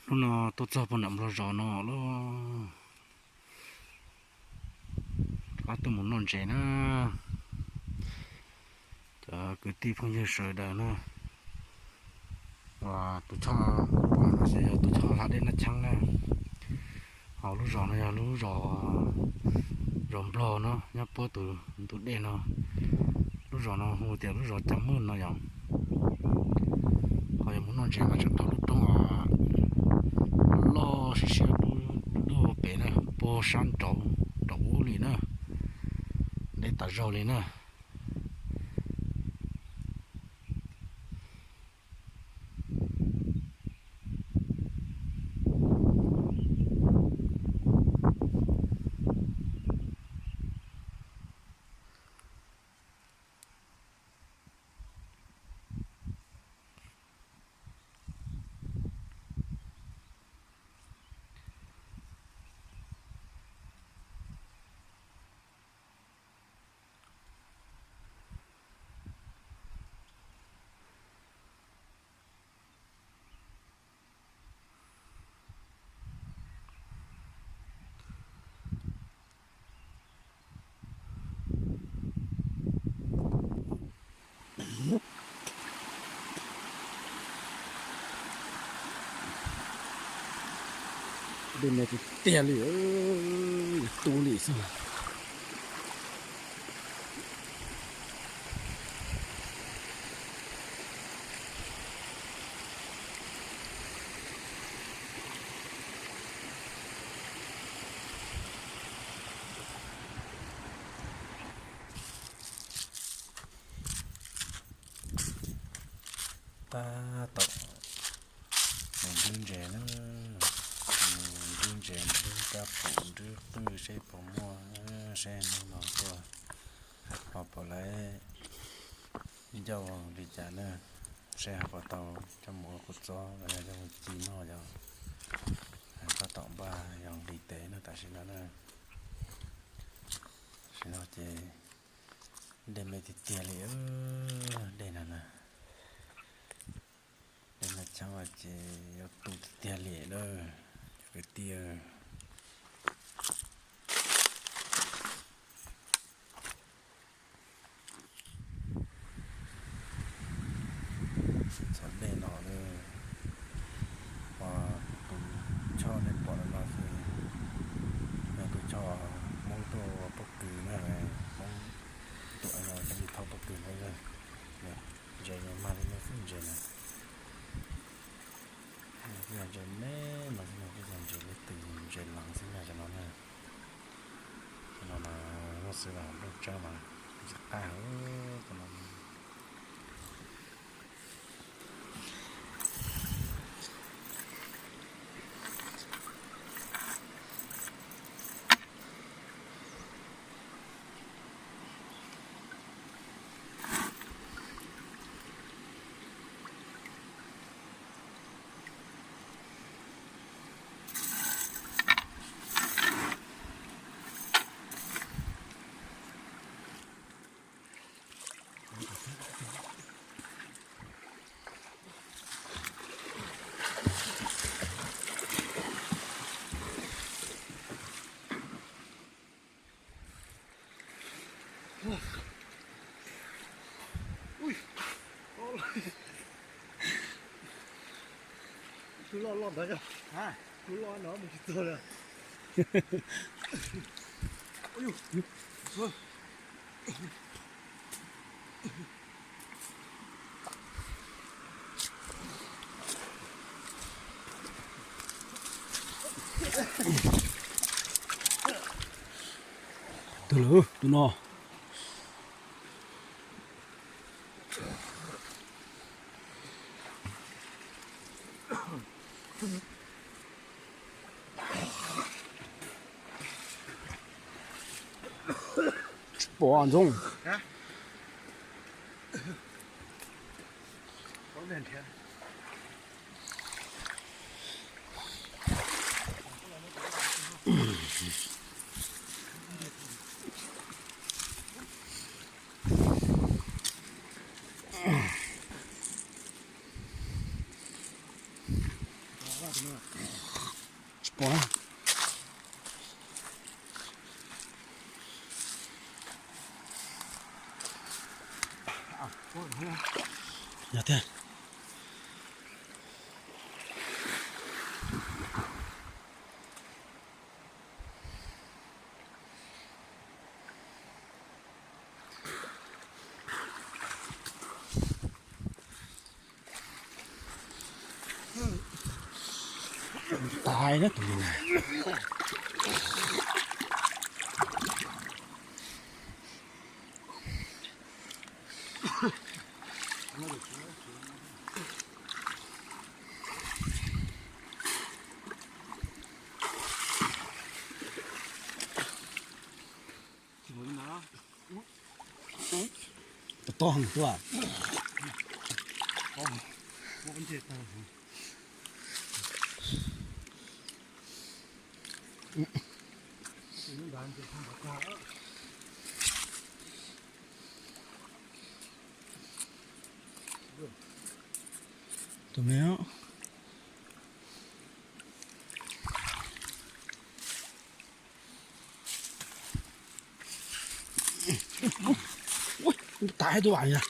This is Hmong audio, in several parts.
Hnub no tuaj txog puag nram Nplog zos no lawm, rov qab tuaj mus noj ntses na. Cov kwv tij phooj ywg sawv daws na, tus choj pom no xwb yog tus choj hla dej Naj Cheeb na. Ho lub zos no yog lub zos, zos Nplog no nyob puab tus ntug dej no. Lub zos no hu tias lub zos Cam Maj no yom. Ho yog mus noj ntses mas tseem dhau lub roob loj siab siab dub dub pem na, puag sab nraud nraum ub li na, deb tas zog li na. Dej me tiag tiag li, yuav tu li xwb. Tab tom mus nrhiav ntses na, mus nrhiav ntses, nrhiav kab pum, nrhiav qwj seb puas muaj, seb hnub no tuaj ho puas lawv ncauj li cas na, seb ho puas tau coj mus ua kua txob los yog coj mus ci noj yom. Tab tom npaj yog nqis tes no tam sim no na. Tam sim no ces dej me tiag tiag li, dej no na. Dej no tshab ces yuav tu tiag tiag li lawm cov kwv tij. Txog dej no lawm, tus choj nej pom no xwb, yog tus choj Hmoob tuaj ua pob kws na, Hmoob tuaj no cov li thauj pob kws no na. Ntses no mag li no xwb ntses na. Kuj yog ntses me no xwb, kuj yog ntses leej twg, ntses leev xwb na cov no na. Cov no mas muaj xwb los nplooj tsawb mas tsis qab heev cov no. Tus loj loj ntawd yog, tus loj no mus tsis txog li. Twg lawm tus no? Tsis pom Ntxoov. Tsis pom na. Yog tiag. Tais na tus no na. Tob tob heev tuaj. Tus me. Ua, tas tus vas na.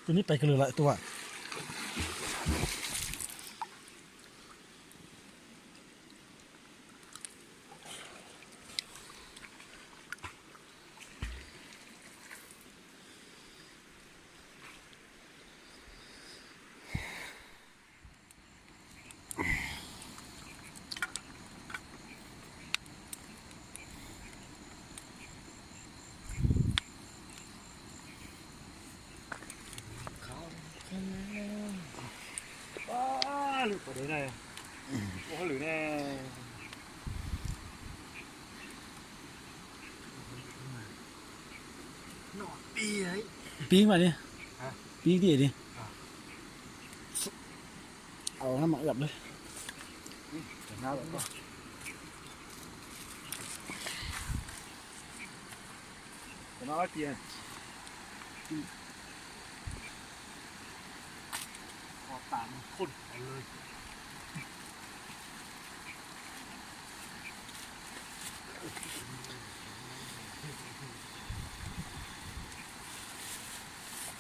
Tus neb pais kawg lawm tus vas. Lwm pov dev na, ua hauj lwm ne. Pib mas li, pib tiag li. Au, no mam ua li.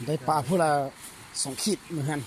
Ntais pam phuj las xoom khib nws hab.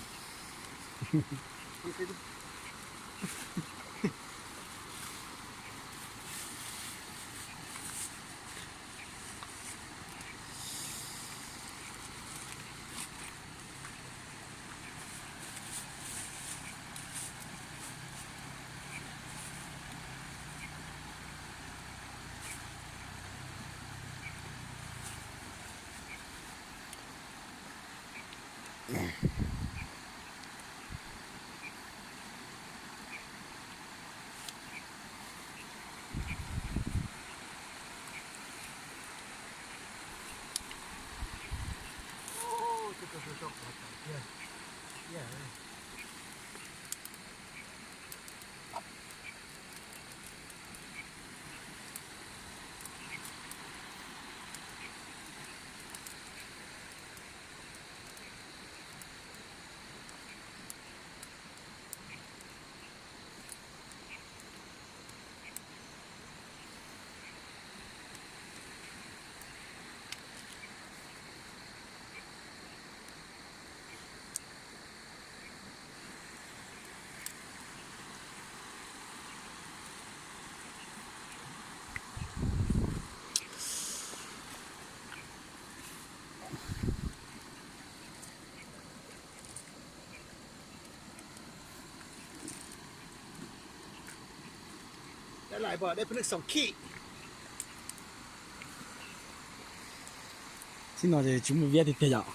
Txij no ces tsis muaj viab tiag tiag yom.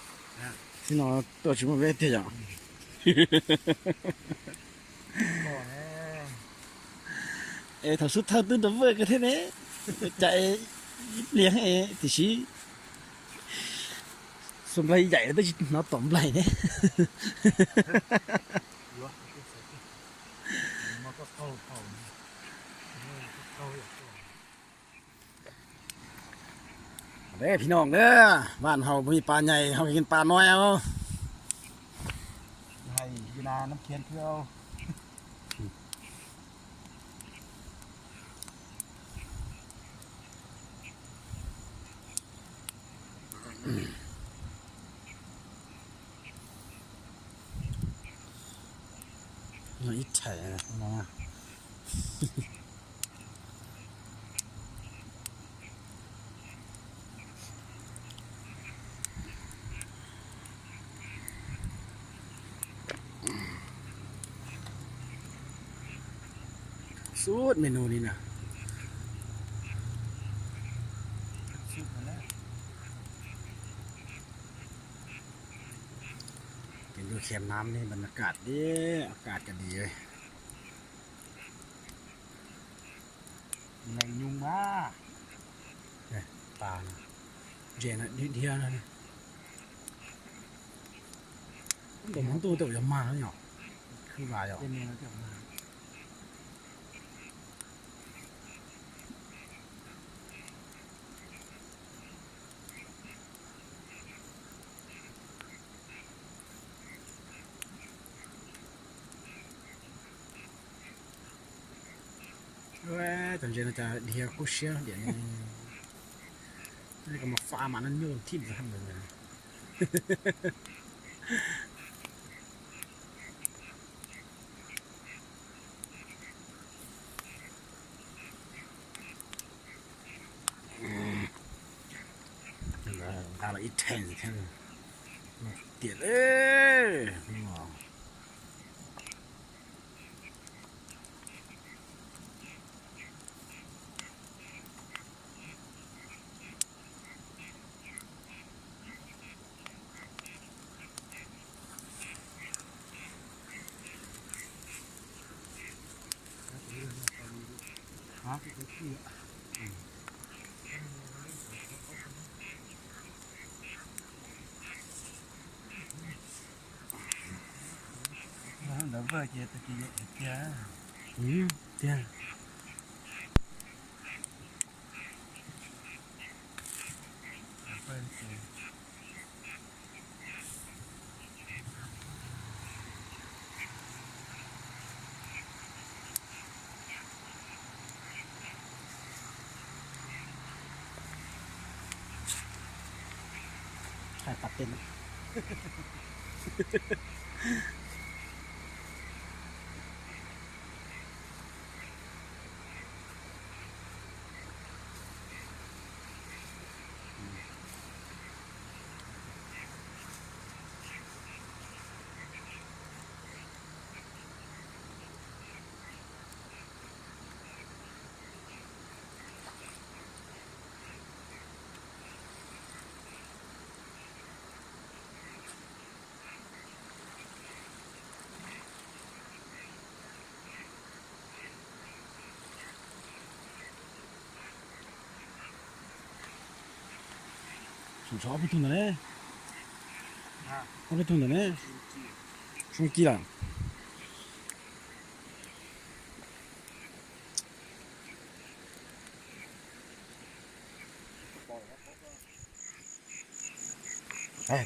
Txij no tuaj tsis muaj viab tiag yom. Es thaum xub thawj twb nrov vwj kawg thiab ne. Cas ib pliag tiam sis xuas nplaig yaim twb tsis hnov tom nplaig ne. Ê phim noog na, vaj haus pos nyais haus kis pas no. Ib thaim no. Suốt menu li na. Tias ntuj khiav nam ne, bad na kam dib, kam kas dis. Neeg nyuj mas. Pas no, ntses no dhia dhia no. Ntawm no ntuj twb yog mag no yom, khwb vas yom. Cov ntses no cas dhia kub siab diam ne, kuv mas faj mas no nyuj thib ntawd. Nqa los ib thaij thiab. Tiam Ntawd vwj ces tag kis yuav tiag. Tiag. Pas tes. Sum tsov ob peb tug ntawd ne. Ob peb tug ntawd ne. Soo ci lawm.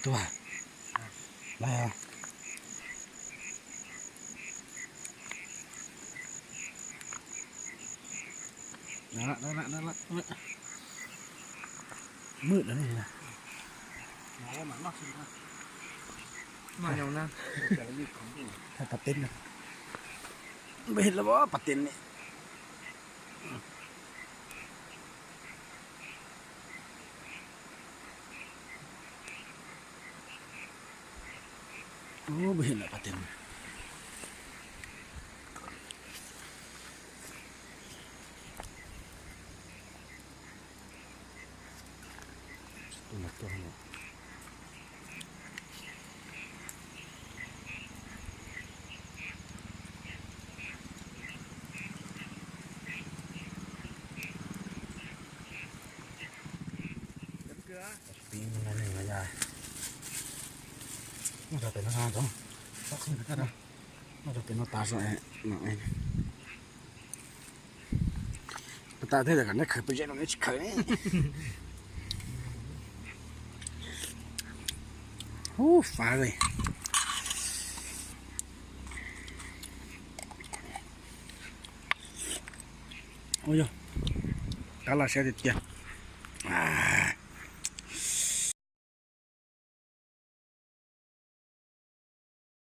Tuaj. Maj no, thaj pas teb no. Npaj los pas teb ne. Ub, peb him lawm pas teb. Peb no ne, noj cov pem no, noj cov pem no tas zog. Pas tas thiaj kom neb khaws pes zeb no neb tsis khaws ne. Ub, fav li. Ub, yog, qab los siab tiag tiag.